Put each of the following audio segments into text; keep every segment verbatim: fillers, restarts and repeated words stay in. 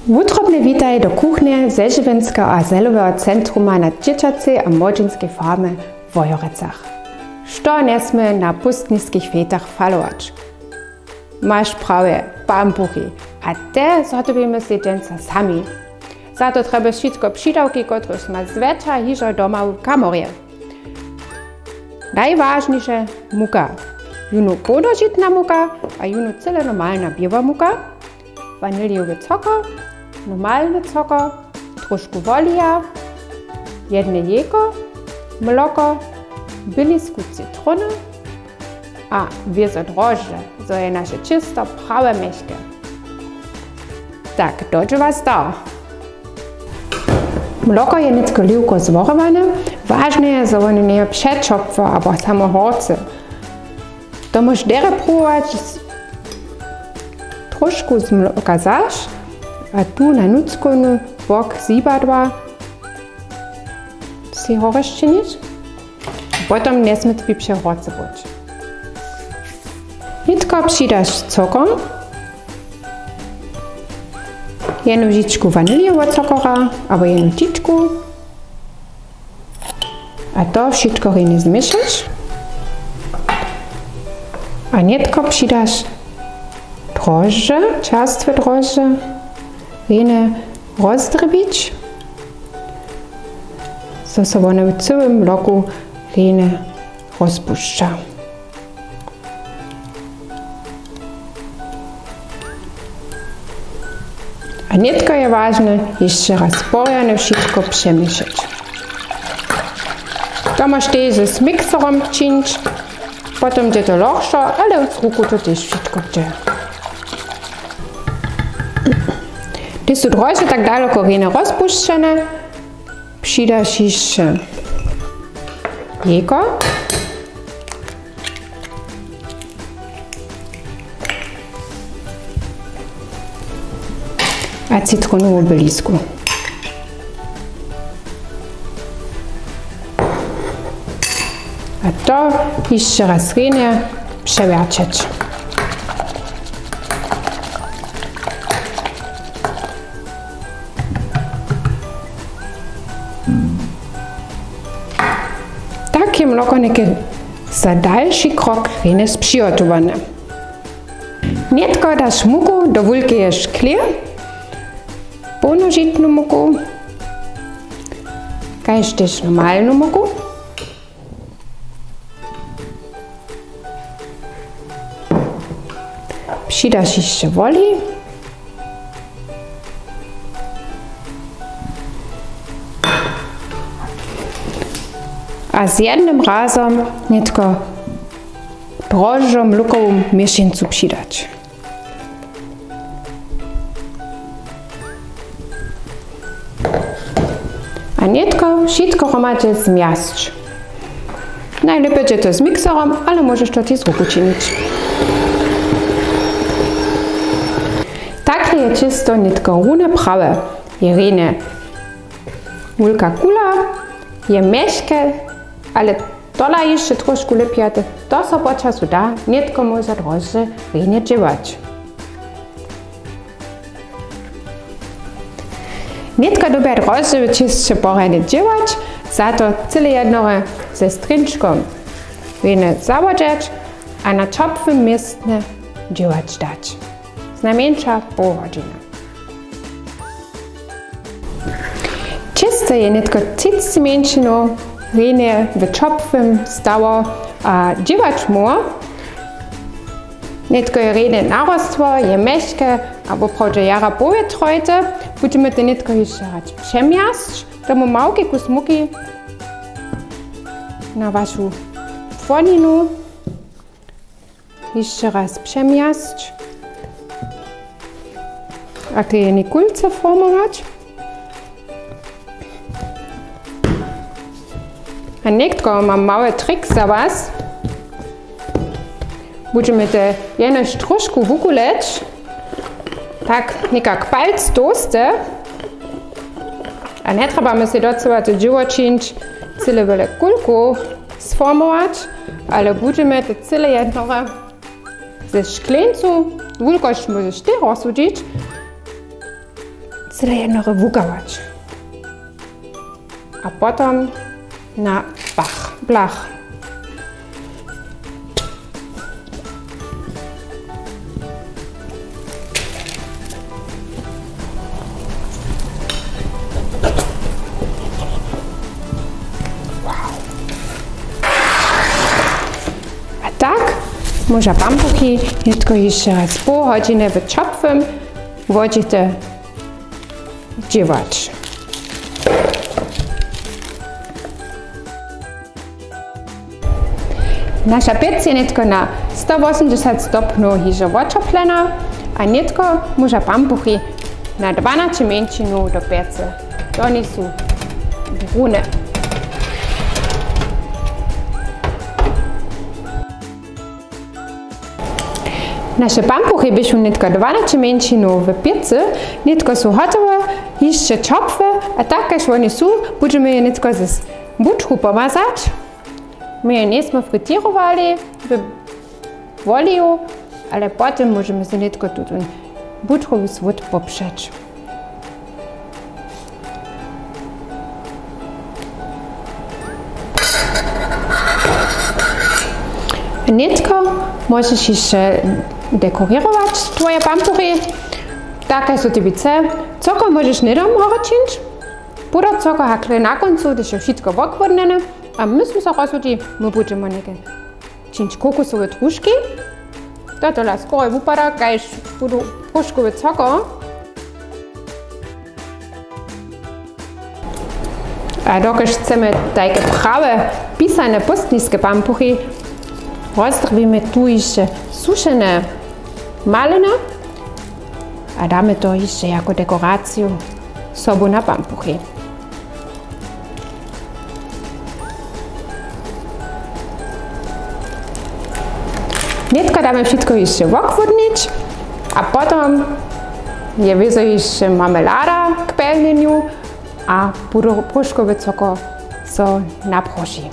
Wutrobnje witaj do kuchnje Zežiwenskeho azyloweho centruma na dźěćacej a młodźinskej farmje w Wojerecach. Što njesmě na pustniskich fejtach falować? Maš prawje, pampuchi. A te zhotowimy sej dźensa sami. Za to trjebuješ wšitko přidawki, kotrež ma zwjetša hižo doma w kamorje. Najwažniše muka. Jónu połnožitna muka a jónu cyle normalna běła muka. Wanilijowy cokor, normalny cokor, tróšku wolija, jedne jejko, mloko, bylisku citrony a wězo droždźe, zo je naše ćěsto prawje mjechke. Tak, do dźěła stał. Mloko je nětko liwko zwochowane, wažne je, zo wone njeje přećopłe abo samo horce. To móžeš derje pruwować z-, tróšku z mloka zaš a tu na nutřkowny bok zibadła sej horješćenić. Potom njesmě to być přehorce być. Nětko přidaš cokor, jednu łyžičku wanilijoweho cokora abo jednu čičku. A to wšitko rjenje změšać. A nětko přidaš droždźe, čerstwe droždźe, rjenje rozdrěbić, zo so wone w cyłym mloku rjenje rozpušća. A nětko je wažne hišće raz porjadnje wšitko přeměšać. To móžeš tež z mixerom čińć, potom dźe to lochšo, ale z ruku to tež wšitko dźe. Hdyž su droždźe tak daloko rjenje rozpušćene, přidaš hišće jejko a citronowu bylisku. A to hišće raz rjenje přewjerćeć. Tak je mloko něke za dalši krok rjenje přihotowane. Nětko daš muku do wulkeje škleje, połnožitnu muku, kaž tež normalnu muku. Přidaš hišće woli a z jednym razom nětko droždźo mlokowu měšeńcu přidać. A nětko wšitko hromadźe zmjasć. Najlěpje dźe to z mixerom, ale móžeš to tež z ruku činić. Takle je ćěsto nětko runje prawje. Je rjenje wulka kula, je mjechke, ale tola hišće tróšku lěpje, to so po času da, nětko móža droždźe rjenje dźěłać. Nětko dyrbja droždźe w ćěsće porjadnje dźěłać, za to cyle jednore ze strěnčkom rjenje zawodźeć a na ćopłym městnje dźěłać dać. Znajmjeńša poł hodźiny. Ćěsto je nětko třiceći mjeńšinow rjenje w ćopłym stało a dźěłać móhło. Nětko je rjenje narostło, je mjechke a woprawdźe jara powětrojte. Budźemy to nětko hišće raz přemjasć. Tomu małki kus muki na wašu płoninu. Hišće raz přemjasć. A tej jednej kulce formować. A nětko mam mały trik za was. Budźemy te jenož tróšku wukuleć. Tak, někak palc tołsty. A njetrjebamy sej docyła to dźěło čińć cyle wjele kulkow sformować, ale budźemy te cyle jednore ze škleńcu, wulkosć móžeš ty rozsudźić, tyle jednore wukawać. A potom na pach, blach. A tak móža pampuchi nětko hišće raz poł hodźiny w ćopłym wodźiće dźěłać. Naša pěc je nětko na sto wosomdźesat stopnjow hižo woćoplena a nětko móža pampuchi na dwanaće mjeńšinow do pjecy. Oni su brune. Naše pampuchi běchu nětko dwanaće mjeńšinow w pěcy, nětko su hotowe, hišće ćopłe, a tak kaž oni su, budźemy je nětko z butru pomazać. My je njesmy fritěrowali w woleju, ale potom móžemy so nětko tutón butrowy słód popřeć. Nětko móžeš hišće dekorěrować twoje pampuchi, tak kaž so tebi chce. Cokor móžeš hnydom hory čińć, puder cokor hakle na kóncu, hdyž je wšitko wochłodnjene. A my smy so rozsudźi, my budźemy něke čińć kokosowe truški. To tola skorje wupada kaž budu pruškowy cokor. A dokelž chcemy tajke prawe pisane póstniske pampuchi, rozdrobimy tu hišće sušene maliny a damy to hišće jako dekoraciju sobu na pampuchi. Nětko damy wšitko hišće wochłodnić a potom je wězo hišće marmelada k pjelnjenju a pudru-, pruškowy cokor so naproši.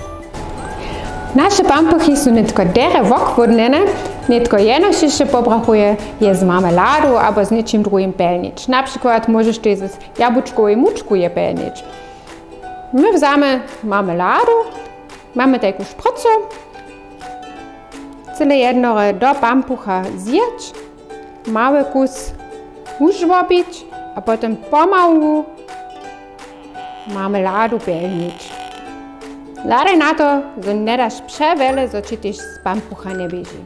Naše pampuchi su nětko derje wochłodnjene, nětko jenož hišće pobrachuje je z marmeladu abo z něčim druhim pjelnjić. Na přikład móžeš tež z jabłučkowej mučku je pjelnjić. My wzamy marmeladu, mamy tajku šprycu, cyle jednore do pampucha zjěć, mały kus wužłobić a potom pomału marmeladu pjelnjić. Hladaj na to, zo njedaš přewjele, zo ći tež z pampucha njeběži.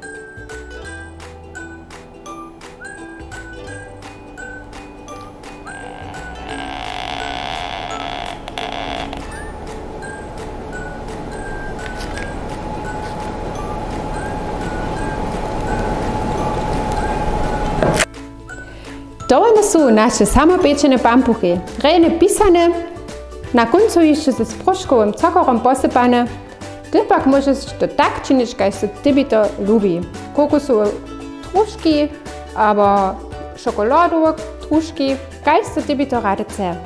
To one su naše samopječene pampuchi, rjene pisane, na kóncu hišće ze spróškowym cokorom posypane. Ty pak móžeš to tak činić, kaž so tebi to lubi. Kokosowe truški abo šokoladowe truški, kaž so tebi to rady chce.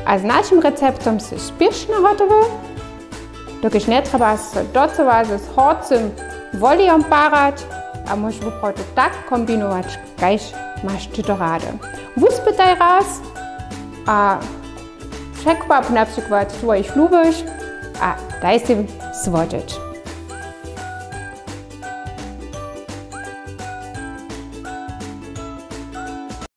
A z našim receptom sy spěšnje hotowy, dokelž njetrjeba so docyła z horcym wolejom parać a móžeš woprawdźe tak kombinować, kaž maš ty to rady. Wuspytaj raz a překwap na přikład twojich lubych a daj sej słodźeć.